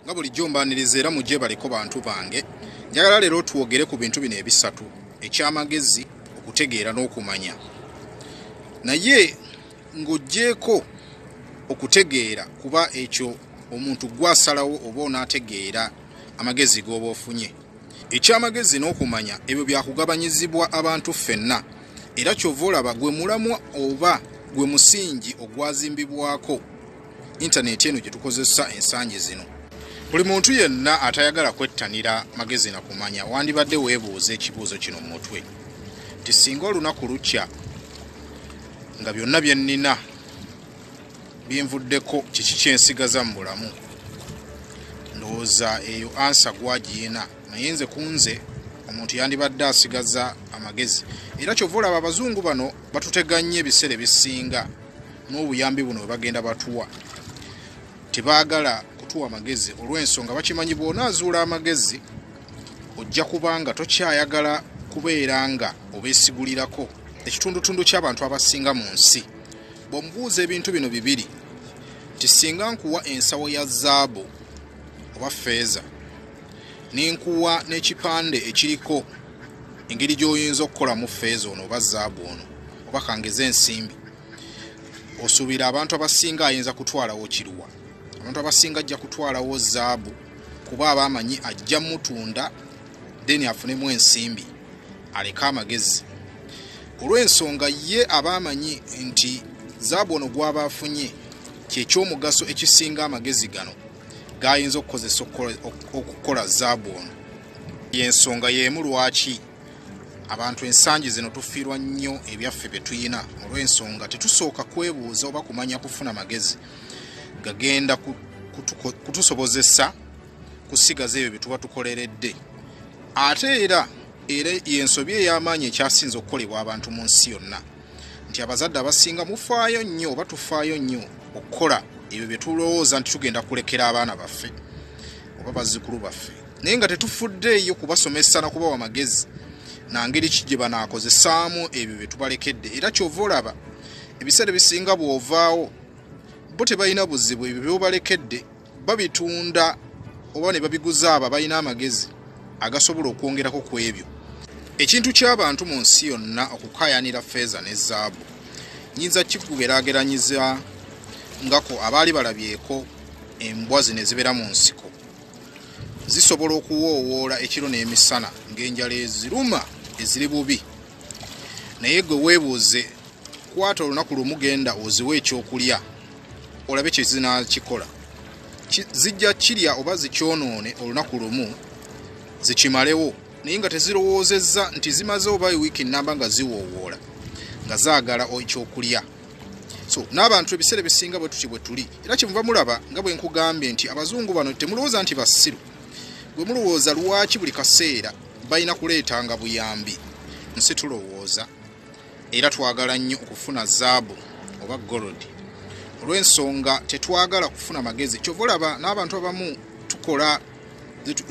Nga bulijjo mbaaniriza era mujje baliko bantu bange. Njagala leero twogere ku bintu bino ebisatu: ekyamagezi, okutegeera n'okumanya. Naye ng'oggyeeko okutegeera, kuba ekyo omuntu gw'asalawo oba onaategeera amagezi g'oba ofunye. Ekyamagezi n'okumanya ebyo byakugabanyizibwa abantu ffenna, era ky'ova olaba gwe mulamwa oba gwe musingi ogwazimbibwako intaneti eno gye tukozesa ensangi zino. Buli muntu yenna atayagala kwettanira magezi na kumanya wandibadde weebuuza ekibuuzo kino mu mutwe nti singa olunaku lukya nga byonna bye nnina binvuddeko, kiki kyensigaza mu bulamu? Ndowooza eyo ansa gwagiyina, naye nze ku nze omuntu yandibadde asigaza amagezi. Era kyova olaba abazungu bano batutega nnyo ebiseera ebisinga n'obuyambi buno bwe bagenda batuwa. Tebaagala kutuwa magezi olw'ensonga bakimanyi bw'onaazuula amagezi ojja kubanga tokyayagala kubeera nga obeesigulirako. Ekitundutundu ky'abantu abasinga mu nsi bw'omubuuza ebintu bino bibiri nti singa nkuwa ensawo ya zaabu oba ffeeza n'enkuwa n'ekipande ekiriko engeri gy'oyinza okukolamu ffeeza ono oba zaabu ono oba kangeze ensimbi, osuubira abantu abasinga ayinza kutwalawo kiruwa? Abantu abasinga ajja kutwalawo zaabu kuba abamanyi ajja mutunda then afunemu ensimbi aleke amagezi. Olw'ensonga ye abamanyi nti zaabu ono gw'aba afunye kyekyomugaso ekisinga amagezi gano gayinza okukozesa okukola zaabu ono. Y'ensonga y'emu lwaki abantu ensangi zino tufiirwa nnyo ebyaffe bye tuyina, olw'ensonga tetusooka kwebuuza oba kumanya kufuna magezi gagenda kutusobozesa kusigaza ebyo bye tuba tukoleredde. Ate era y'ensobi ey'amaanyi ekyasinze okukolebwa abantu mu nsi yonna nti abazadde abasinga mufaayo nnyo oba tufaayo nnyo okukola ebyo bye tulowooza nti tugenda kulekera abaana baffe oba bazzukulu baffe, naye nga tetufuddeeyo kubasomesa na kubawa magezi na ngeri ki gye banaakozesaamu ebyo bye tubalekedde. Era ky'ova olaba ebiseera ebisinga bw'ovaawo bo tebalina buzibu, ebyo by'obalekedde babitunda oba ne babiguza abo abalina amagezi agasobola okwongerako ku ebyo. Ekintu ky'abantu mu nsi yonna okukaayanira ffeeza ne zaabu nnyinza kikugeraageranyiza ngako abaali balabyeko embwa zino ezibeera mu nsiko. Zisobola okuwoowoola ekiro n'emisana ng'enjala eziruma eziri bubi, naye gwe weebuuze, kwata olunaku lumu genda oziwe ekyokulya olabe kye zinaakikola. Zijja kirya oba zikyonoone olunaku lumu zikimalewo, naye nga tezirowoozezza nti zimaze oba wiiki nnamba nga ziwoowoola nga zaagala ekyokulya. So n'abantu ebiseera ebisinga bwe tuti bwe tuli, era kyemuva mulaba nga bwe nkugambye nti abazungu bano temulowooza nti basiru, bwe mulowooza lwaki buli kaseera balina kuleetanga buyambi. Nsi tulowooza era twagala nnyo okufuna zaabu oba gold olw'ensonga tetwagala kufuna magezi. Kyova olaba n'abantu abamu tukola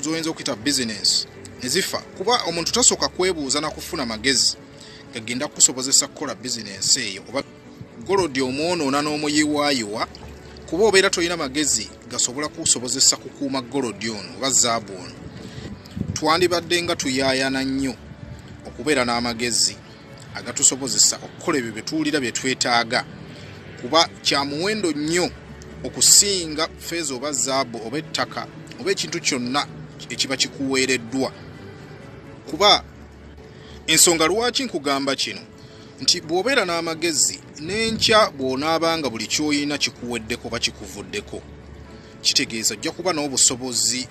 zoyinza okuyita bizinensi ne zifa, kuba omuntu tasooka kwebuuza na kufuna magezi gagenda kukusobozesa kukola bizinensi eyo. Oba gold omwonoona n'omuyiwaayiwa kuba obeera tolina magezi gasobola kukusobozesa kukuuma gold ono oba zaabu ono. Twandibadde nga tuyaayana nnyo okubeera n'amagezi agatusobozesa okukola ebyo bye tuwulira bye twetaaga, kuba kya muwendo nnyo okusinga ffeeza oba zaabu oba ettaka oba ekintu kyonna ekiba kikuweereddwa. Kuba ensonga lwaki nkugamba kino nti bw'obeera n'amagezi n'enkya bw'onaabanga buli ky'oyina kikuweddeko oba kikuvuddeko, kitegeeza ojja kuba n'obusobozi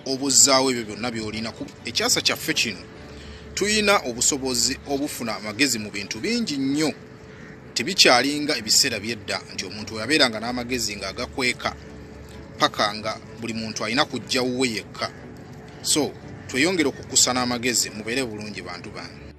obuzzaawo ebyo byonna by'olina. Ekyasa kyaffe kino tuyina obusobozi obufuna amagezi mu bintu bingi nnyo, tebikyalinga ebiseera by'edda nti omuntu yabeeranga n'amagezi ng'agakweka paka nga buli muntu alina kujja wuwe yekka. So tweyongere okukusa n'amagezi, mubeere bulungi bantu bange.